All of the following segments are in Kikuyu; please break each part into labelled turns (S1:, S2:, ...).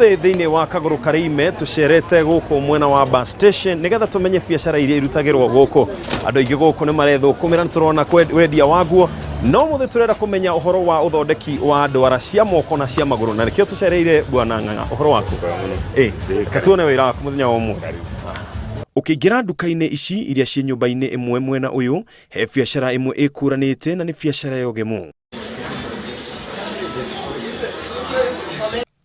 S1: Ũmũthĩ thĩinĩ wa Kagũrũ Karĩ Ime tũcerete gũkũ mwena wa bus station nĩgetha tũmenye biacara iria irutagĩrwo gũkũ. Andũ aingĩ gũkũ nĩ marethũkũmĩra, nĩ tũrona wendia wa nguo, no ũmũthĩ tũrenda kũmenya ũhoro wa ũthondeki wa ndwara cia moko na cia magũrũ, na nĩkĩo tũcereire Bwana Ng'ang'a. Ũhoro waku? Ĩ, reke tuone wĩra waku mũthenya wa ũmũthĩ. Ũkĩingĩra nduka-inĩ ici iria ciĩ nyũmba-inĩ ĩmwe mwena ũyũ, he biacara ĩmwe ĩkũranĩte na nĩ biacara ya ũgemu.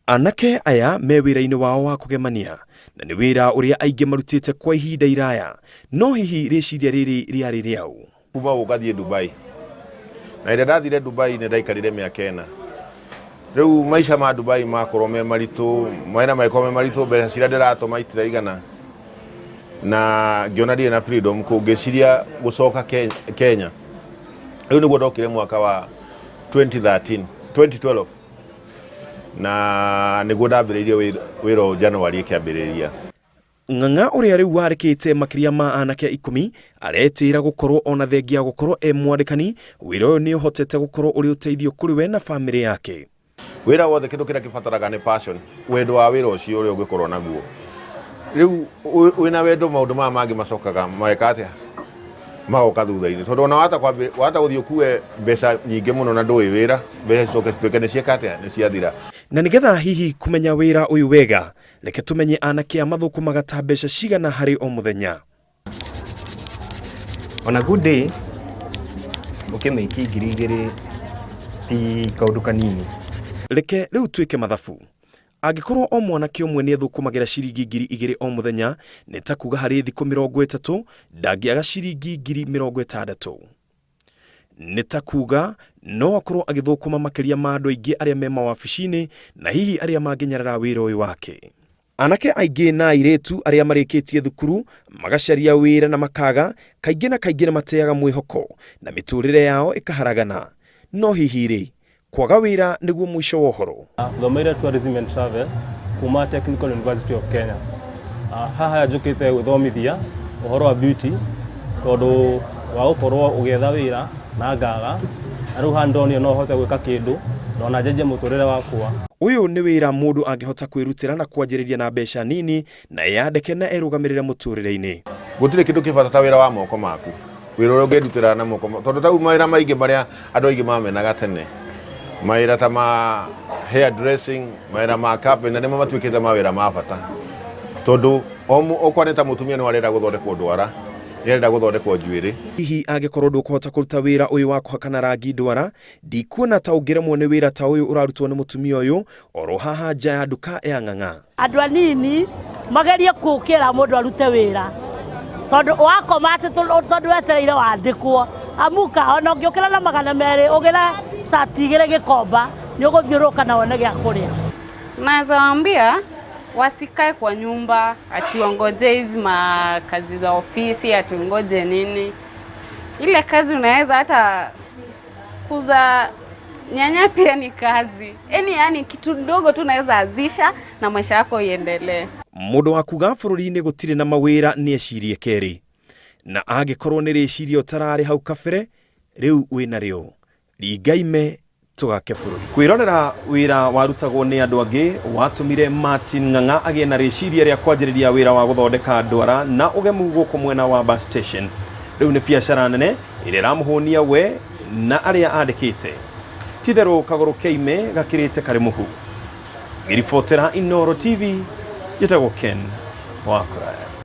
S1: Anake aya me wĩra-inĩ wao wa kũgemania, na nĩ wĩra ũrĩa aingĩ marutĩte kwa ihinda iraya. No hihi rĩciria rĩrĩ rĩarĩ rĩaũ?
S2: Kuma gũkathiĩ Dubai, na ĩrĩa ndathire Dubai nĩ ndaikarire mĩaka 4. Rĩu maica ma Dubai makorwo me maritũ, mena magĩkorwo me maritũ, mbeca ciria ndĩratũma itiraigana, na ngĩona ndirĩ na freedom kũu, ngĩciria gũcoka Kenya. Rĩu nĩguo ndokire mwaka wa 2013, 2012, na nĩguo ndambĩrĩirie wĩra ũyũ January ĩkĩambĩrĩria.
S1: Ng'ang'a ũrĩa rĩu warĩkĩte makĩria ma anake 10 aretĩĩra gũkorwo ona thengia ya gũkorwo e mwandĩkani, wĩra ũyũ nĩ ũhotete gũkorwo ũrĩ ũteithio kũrĩ we na bamĩrĩ yake.
S2: Wĩra wothe kĩndũ kĩrĩa kĩbataraga nĩ passion, wendo wa wĩra ũcio ũrĩa ũngĩkorwo naguo. Rĩu wĩna wendo maũndũ maya mangĩ macokaga mageka atĩa? Magoka thutha-inĩ. Tondũ ona wahota wahota gũthiĩ ũkue mbeca nyingĩ mũno na ndũĩ wĩra, mbeca cicoke cituĩke nĩ cieka atĩa? Nĩ ciathira.
S1: Na nĩgetha hihi kũmenya wĩra ũyũ wega, reke tũmenye anake aya mathũkũmaga ta mbeca cigana harĩ o mũthenya.
S3: On a good day ũkĩmĩki 2000 ti kaũndũ kanini.
S1: Reke rĩu twĩke mathabu. Angĩkorwo o mwanake ũmwe nĩethũkũmagĩra ciringi 2000 o mũthenya, nĩ ta kuga harĩ thikũ 30 ndangĩaga ciringi 60,000. Nĩ ta kuga no akorwo agĩthũkũma makĩria ma andũ aingĩ arĩa me mawabici-inĩ na hihi arĩa mangĩnyarara wĩra ũyũ wake. Anake aingĩ na airĩtu arĩa marĩkĩtie thukuru magacaria wĩra na makaga, kaingĩ na kaingĩ nĩ mateaga mwĩhoko na mĩtũrĩre yao ĩkaharagana. No hihi-rĩ, kwaga wĩra nĩguo mũico wa ũhoro?
S4: Thomeire Tourism and Travel kuma Technical University of Kenya. Haha njũkĩte gwĩthomithia ũhoro wa beauty tondũ wa gũkorwo ũgĩetha wĩra na ngaga, na rĩu haha nĩndonire no hote gwĩka kĩndũ na ona njenjie mũtũrĩre wakwa.
S1: Ũyũ nĩ wĩra mũndũ angĩhota kwĩrutĩra na kwanjĩrĩria na mbeca nini na eyandĩke na erũgamĩrĩre mũtũrĩre-inĩ.
S2: Gũtirĩ kĩndũ kĩ bata ta wĩra wa moko maku, wĩra ũrĩa ũngĩrutĩra na moko, tondũ ta rĩu mawĩra maingĩ marĩa andũ aingĩ mamenaga tene, mawĩra ta ma hair dressing, mawĩra ma carpenter nĩmo matuĩkĩte mawĩra ma bata, tondũ okorwo nĩ ta mũtumia no arenda gũthondekwo ndwara, nĩ arenda gũthondekwo njuĩrĩ.
S1: Hihi angĩkorwo ndũkũhota kũruta wĩra ũyũ wa kũhakana rangi ndwara, ndikuona ta ũngĩremwo nĩ wĩra ta ũyũ ũrarutwo nĩ mũtumia ũyũ oro haha nja ya nduka ya Ng'ang'a.
S5: Andũ anini magerie kũkĩra mũndũ arute wĩra, tondũ wakoma atĩ tondũ wetereire wandĩkwo, amuka ona ũngĩũkĩra na 200 ũgĩre cati 2 gĩkomba, nĩ ũgũthiũrũrũka na wone gĩa kũrĩa.
S6: Naweza waambia wasikae kwa nyumba ati wangoje hizi makazi za ofisi ati ngoje nini. Ile kazi unaweza hata kuuza nyanya pia ni kazi. Yani kitu ndogo tu unaweza anzisha na maisha yako iendelee.
S1: Mũndũ wa kuga bũrũri-inĩ gũtirĩ na mawĩra nĩ ecirie kerĩ, na angĩkorwo nĩ rĩciria ũtararĩ hau kabere, rĩu wĩnarĩo. Ringa ime tũgake bũrũri. Kwĩrorera wĩra warutagwo nĩ andũ angĩ watũmire Martin Ng'ang'a agĩe na rĩciria rĩa kwanjĩrĩria wĩra wa gũthondeka ndwara na ũgemu gũkũ mwena wa bus station. Rĩu nĩ biacara nene ĩrĩa ĩramũhũnia we na arĩa andĩkĩte. Titherũ kagũrũ keime gakĩrĩte karĩ mũhu. Ngĩribotera Inooro TV, njĩtagwo Ken wa Kũraya.